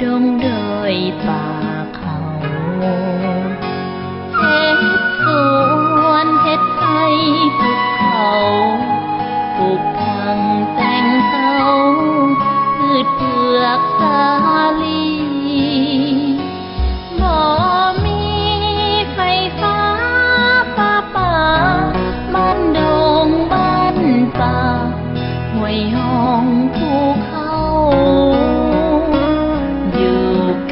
ດົງດອຍປ່າເຂົາ ເຮັດສວນເຮັດໄຮ່ປູກເຂົ້າ ປູກຜັກແຕງເຂົ້າ ພືດເຜືອກສາລີ ບໍ່ມີໄຟຟ້າປະປາ ບ້ານດົງບ້ານປ່າ ຫ້ວຍຮ່ອງພູເຂົາ ຢູ່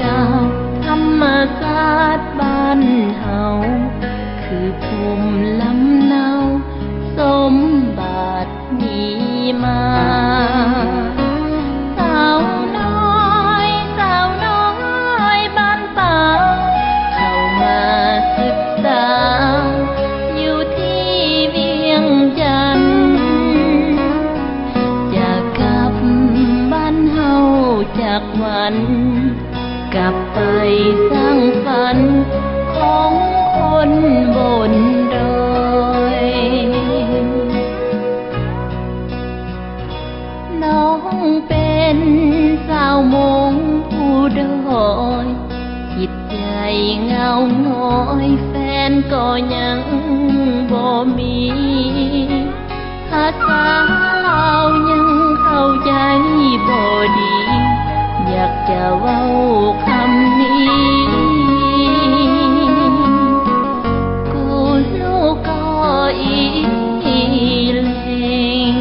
ກັບທຳມະຊາດບ້ານເຮົາ ຄືພູມລຳເນົາ ສົມບັດ ມີມາ ສາວນ້ອຍ ສາວນ້ອຍບ້ານປ່າ ເຂົ້າມາສຶກສາ ຢູ່ທີ່ວຽງຈັນ ຈະກັບບ້ານເຮົາຈັກວັນ ກັບໄປສ້າງຝັນຂອງຄົນບົນດອຍ ນ້ອງເປັນສາວມົ້ງຜູ້ດອຍ ຈິດໃຈເຫງົາຫງອຍ ແຟນກໍຍັງບໍ່ມີ ພາສາລາວຍັງເຂົ້າໃຈບໍ່ດີ ຢາກຈະເວົ້າຄຳນີ້ ກູລູກກໍອີເຫຼັ່ງ.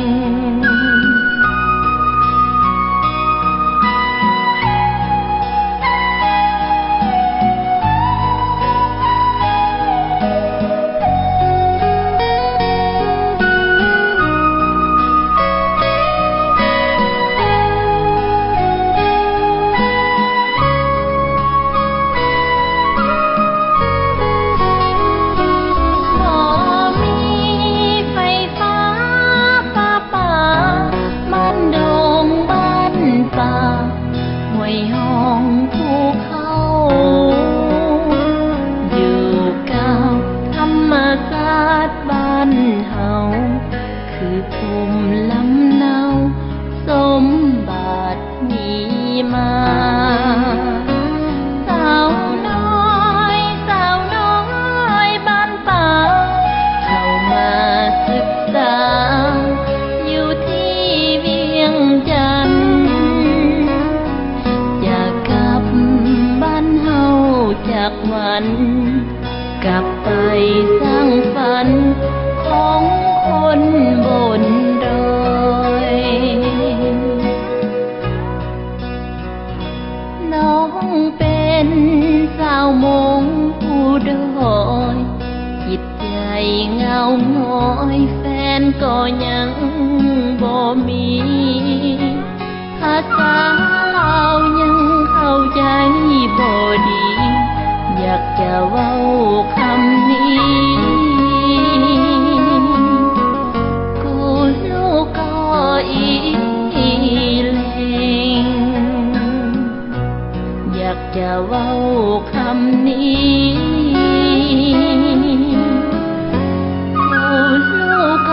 ບໍ່ມີໄຟຟ້າປະປາ ບ້ານດົງບ້ານປ່າ ຫ້ວຍຮ່ອງພູເຂົາ ຢູ່ກັບທຳມະຊາດບ້ານເຮົາ ຄືພູມລຳເນົາ ສົມບັດມີມາ ສາວນ້ອຍ ສາວນ້ອຍບ້ານປ່າ ເຂົ້າມາສຶກສາ ຢູ່ທີ່ວຽງຈັນ ຈະກັບບ້ານເຮົາຈັກວັນ ກັບໄປສ້າງຝັນຂອງຄົນບົນດອຍ ນ້ອງເປັນສາວມົ້ງຜູ້ດອຍ ຈິດໃຈເຫງົາຫງອຍ ແຟນກໍຍັງບໍ່ມີ ພາສາລາວຍັງເຂົ້າໃຈບໍ່ດີ ຢາກຈະເວົ້າຄຳນີ້ ກູລູກກໍອີເຫຼັ່ງ ຢາກຈະເວົ້າຄຳນີ້ ກູລູກ